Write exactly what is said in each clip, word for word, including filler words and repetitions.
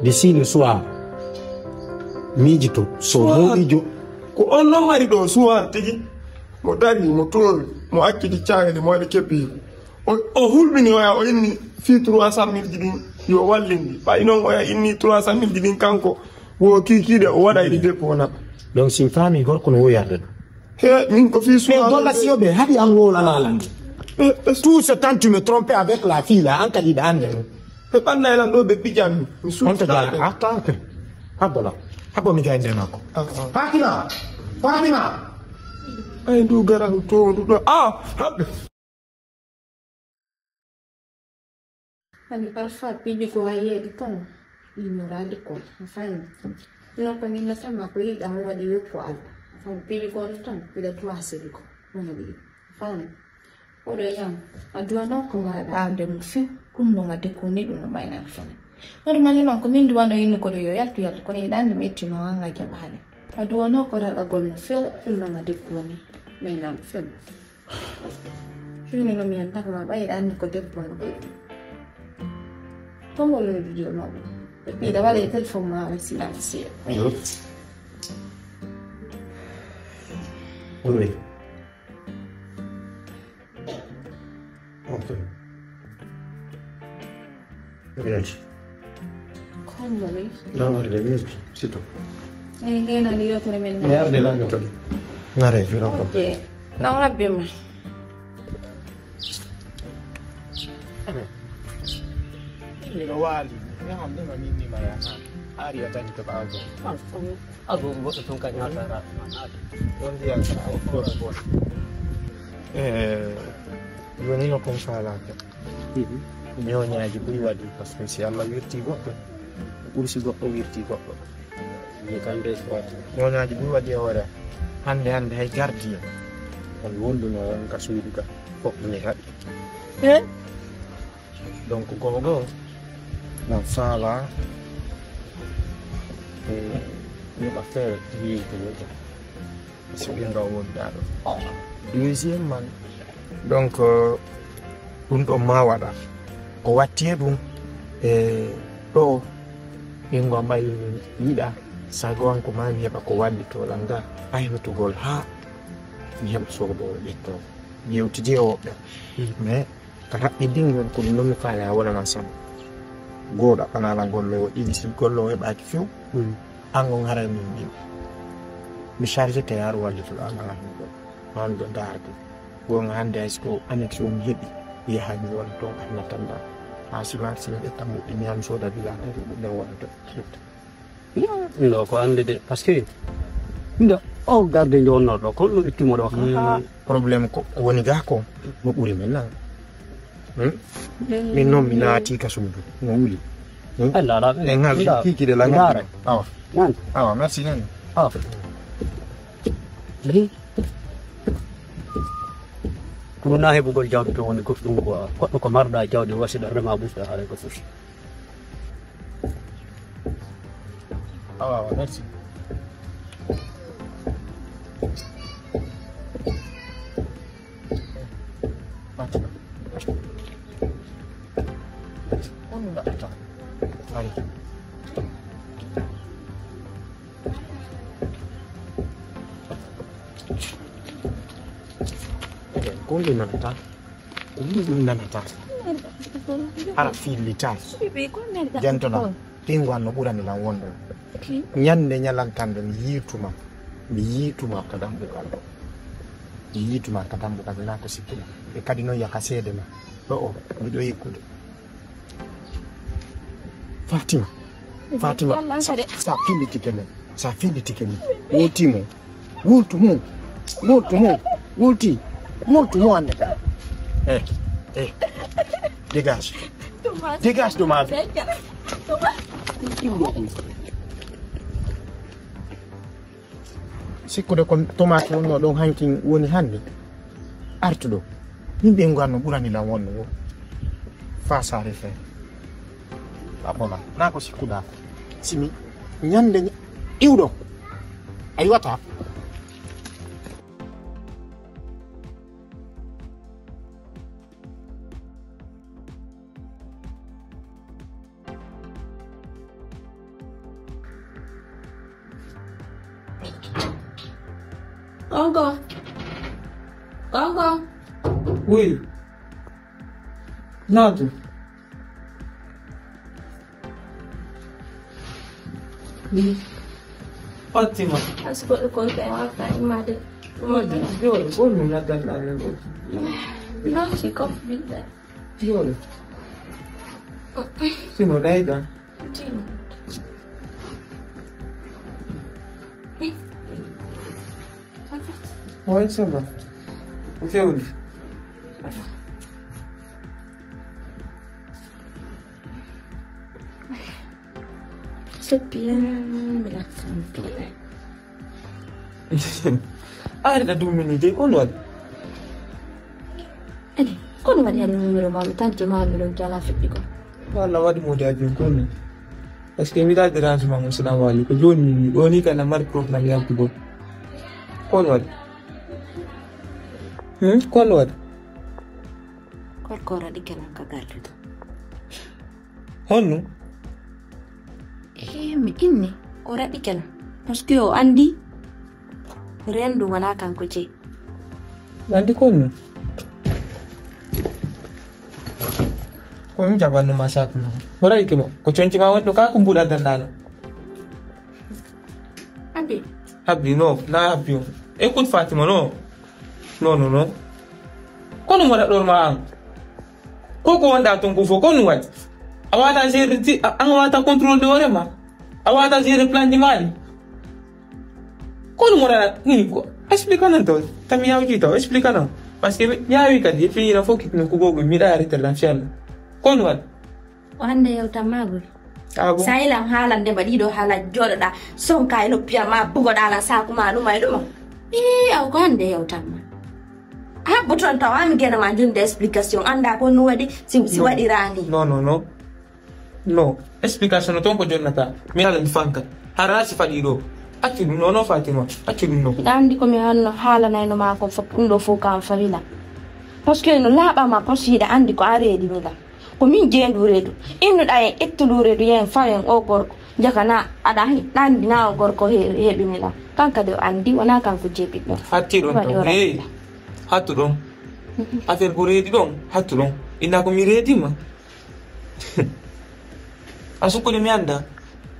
D'ici le soir, miijo to so mawɗi jo. Ko on noon ari ɗo suwaan tigi, mo dari, mo toowi, mo acciti caayli, mo waɗi keppi. O, o hulɓini oya, o inni fii trois cent mille ji ɗin yo wallin ɗi. Ɓay noon oya inni trois cent mille ji ɗin kanko, wo kiikiiɗe o waɗa ɗi dépôt nan. Donc, si mi faami gorko no woyarde ɗum. He, min ko fii suwaan. Mais golla si yo ɓe haɗi an wowlana lan. Tout ce temps tu me trompais avec la fille là, an kadi ɗa annde ɗum. Ɓe ɓanna e lan ɗo ɓe pijan mi. Mi on to suuɗi jaara. Attends que. Habbo la. Habbo mi gaynde makko. Ah, ah. Fatima. Fatima. Ay, ndu gara to ndu ɗo. Ah, habbe. Hani parfois piiji ko wayeede tan, yimmoraade ko, a faami. Sinon ko min no sama ko yiɗa waɗi woppo Alla. Tan piiji ko tan, mbiɗa tuwasiri ko. Wona ɗi, a faami. Oɗo yam, a duwano ko waɗaade mo few, ɗum no ngadde ko ni ɗum no maynaan few. Hoto mani noon ko min duwano yinno koɗo yo yaltu yaltu, kono yiɗaande mi ittino an a jaɓaani. A duwano ko raɗagol mo few, ɗum no ngadde ko ni maynaan few. Jooni no mi anndaa ko ma ɓay yiɗaande ko debbo no ɓeydi. Ko ngol no video noon. E ɓiɗa waɗa e téléphone ma o silencieux. Oui. Ok. Merci. Kono mi. Non, non, merci. C'est tout. Eyi, ngeenaani yewtere men nde. Mi arde lañoto ɗum. Ngare, firo ko. Ok. Non, abbi ma. Miɗo waali. Mi hannde ma min ni ma yaha. Ari a tani to ɓaawo. Ago goɗɗo toon ka ñaata rafi ma naati. Ɗon ndiyan ka o fora bon. Eh, jooni no kon faalaaka. Ñooñaaji ɓuri waɗi, parce que si Allah wirti goɗɗo, ɓuri si goɗɗo wirti goɗɗo. Ni kam de ko waɗi. Ñooñaaji ɓuri waɗi e hoore. Hannde, hannde hay gardien. On wonduno on ka suudu ka. Fof ne haɗi. Eh? Donc, gogo, na faala, eh, yoɓa feere yeytude ɗum. Si ɓe nga wonda ɗo. Deuxième man. Donc, euh, ɗum ɗo ma waɗa. Ko watti e ɗum, e ɗo, ɓingo mbayi yiɗa, sago an ko ma mi heɓa ko wallitoo lan nga, paynotugol haa mi heɓa soodoowo ƴettoo. Yewtidi e woɓɓe. Mais, ka raɓɓiɗin ngon ko ɗum ɗon mi faala a wonana sabu. Goo ɗaɓɓana lan golloowo ɗiɗi, si golloowo heɓaaki few, an on haray min ɗin. Mi chargé te yaar wallituɗo an ala min ɗon. An ɗo ndaarde. Goonga hannde hay so ko annexe o mi heɓi, mi yahay mi wona toon, annatan ɗan. Haa si ma, si mi ƴetta muɗɗi, mi yaha mi sooda bilaade, ɗum ɗon wonata. Ɗum ɗo ko annde de, parce que ɗum ɗo, o garde nde wonnoo ɗo, ko ɗum ittimo ɗo ka. Problème ko woni ga ko, no ɓuri men nan. Hmm? Min noon mi naati ka suudu, no wuli. Hmm? Alla, ala, en hal kiki de la ngara. Awa. Awa, merci nan. Awa. Ko ɗum na heɓugol jawdi to woni goɗɗum ko goɗɗo ko marɗa jawdi wasiɗa rema ɓurɗa haray ko foti. Awa, awa, merci. Fatima. On no ɗaɓɓata. Ari. Ko nde nanata? Ko nde ɗum nanata? Hara fillita. Jantona. Pingo an no ɓurani lan wonde. Ñande ñalantande mi yiituma. Mi yiituma ka dambugal ɗo. Mi yiituma ka dambugal, mi naa ko sikkuma. E kadi noon yaka seede ma. Ɗo o, miɗo yikkude. Fatima. Fatima, sa, sa fillitike men. Sa fillitike men. Wulti mo. Wultu mo. Wultu mo. Wulti. Wultu mo annata. Eh, eh. Dégage. Dégage de ma vie. Sikkude ko tomate wonnoo ɗon hankin woni hannde artuɗo. Min ɓe nganno ɓurani lan wonno wo. Fa saare fe. A bona. Naa ko sikkuɗaa ko. Simi ñande iwɗo. A yiwata. Konko. Konko. Oui. Naatu. Fatima. Asiko ko ko wa fa imade. Yo, ko no na dan dan. No, she come with that. Yo. Sino dai dan. Ouais, ça va. Ok, oui. C'est bien, mais la femme. Arrête de dominer, on va. Allez, kono waɗi hade numéro ma mi tante ma mi ɗon jala feɓɓi ko. Walla waɗi mo daji kono. Parce que mi da dérangement mo sina wali ko joni mi ɗoni kana mari problème yaltu go. Kono waɗi. Hmm? Kono waɗi. Korkora ɗi kenan ka gardude. Honno? E mi inni o raɗi kenan. Parce que o andi rendu wala kanko je. Andi kono. Ko mi jaɓanno ma sakuno. Waray kimo. Ko conci ma wonɗo ka ko mbuɗa dandano. Abi. Abi no, na abi. Écoute Fatima no. Non non non. Kono mo da ɗor ma an. Ko ko wonɗa ton ko fof ko no waɗi. A wata gérer ti an wata contrôle de hoore ma. A wata gérer plan de mari. Kono mo da ni ko explique nan to. Tami yawji to explique nan. Parce que mi yawi kadi e fini na fof kitno ko gogo mi da arrêter la fial. Kono waɗi. O hannde yewtan ma guri. Ah bon? Sa yilam haalande ma ɗiɗo haala joɗoɗa sonka e noppiya ma bugoɗa ala saku ma numa e ɗuma. Ii aw ko hannde yewtan ma. Habbo ton tawa mi gena ma jonde explication anda ko no waɗi si si waɗirani. Non non non. Non. Explication no ton ko jonnata. Mi haala mi fanka. Hara si faɗi ɗo. Accu ɗum non non Fatima. Accu ɗum non. Hiɗa andi ko mi hanno haalanayno ma kon fof ɗum ɗo fof kam fawila. Parce que no laaɓa ma kon si hiɗa andi ko a reedi mi la. Ko min jeendu reedu. Innuɗa en ƴettu ndu reedu yahen fawen o gorko. Jakana aɗa andi na o gorko heɓini la. Kan kadi o andi wona kanko jeeɓiɗɗo. Hatti ɗon to. Hey. Hattu ɗon. Affaire ko reedi ɗon. Hattu ɗon. Inna ko mi reedima. A sukkuli mi anda.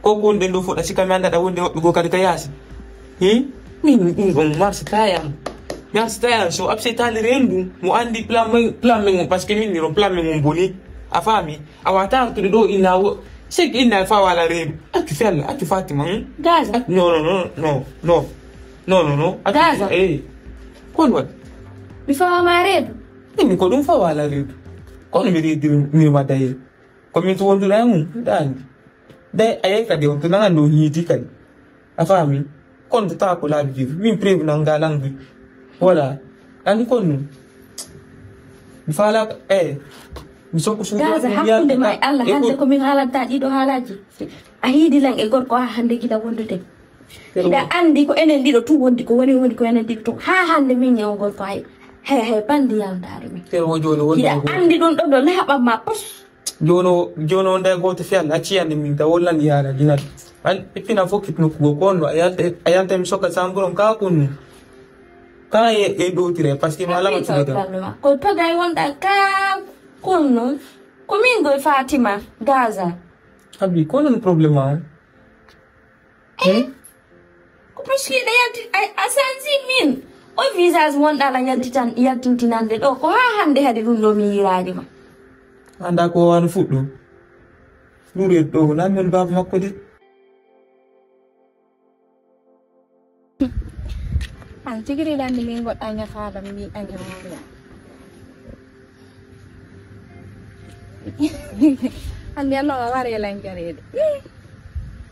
Ko ko wonde ɗo fuɗa sika mi anda ɗa wonde woɓɓe goo kadi ka yaasi. Hi? Min ɗum ɗon marsi tayan. Marsi tayan so abse tali rendu mo andi plan men plan men on parce que min ni ɗon plan men on boni. A faami? A wata artude ɗo inna wo sek inna fa wala rendu. Accu fella accu Fatima. Hmm? Gaza. Accu- Non non non non non. Non non non. Accu- Gaza. Eh. Kon waɗi? Mi fawama reedu. Min ko ɗum fa wala reedu. Kono mi reediri mi ma daye. Ko min to wonduɗa e mum ɗa andi. Day a yehi kadi on to nangan ɗo ñiiti kadi. A faami? Kon to tawa ko laabi vive min preuve nanga langue. Voilà. Andi kon ɗum. Mi faalaka e mi sokko suudu. Gaza hakkunde ma e Allah hande ko min haalanta ɗiɗo haalaji. A hiidi lan e gorko ha hande gila wondude. Hiɗa andi ko enen ɗiɗo tu wondi ko woni woni ko enen ɗiɗo tu ha hande min e o gorko hay hay hay bandi yaldaade min. Hiɗa andi ɗum ɗo ɗo laaɓan ma pos. Jono jono nda goto fi Allah acci yande min ta wollan yara dinal. An ippina fof kit nokku go ko no ayanta ayanta mi soka samburon ka kunnu. Ka e e dotire parce que ma lama tsuga. Ko pagay wonda ka kunnu. Ko min go Fatima Gaza. Abi ko non problème am. Eh? Ko parce que ɗa yalti a sanzi min o visage wonɗa la yaltitan yaltintinande ɗo ko ha hande hade ɗum ɗo mi yirani ma. Anda ko wano fuɗɗo. Ɗuɗe ɗo nan men baba makko de. An tigi ɗan ni min goɗɗa ñafaɗam min ɗan e mawɗa. Anndi Allah o ware lanjareede.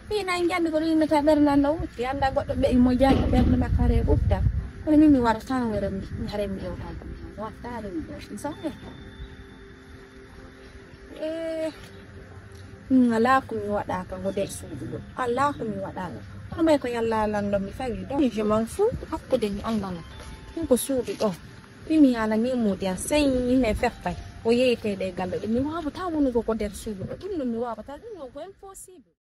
Fii nan njanndi ko ɗum innata ɓernde an no wutti annda goɗɗo ɓe mo jaaki ɓernde makko are ɓufta. Kono min mi wara tan wara mi hare mi ɗewta mi wattaade mi ɗo mi sawne. Eh, min alaa ko mi waɗaaka ngo nder suudu ɗo alaa ko mi waɗaaka. Kono may ko yalla lanndo mi fawi ɗo je m'en fous hakkude mi annda non ɗum ko suudu ɗo. Mimi haala ni muudi an sey ne feppay o yeyteede e galle ɗum mi waawata wonugo ko nder suudu ɗo ɗum ɗum mi waawata ɗum ɗum ko impossible.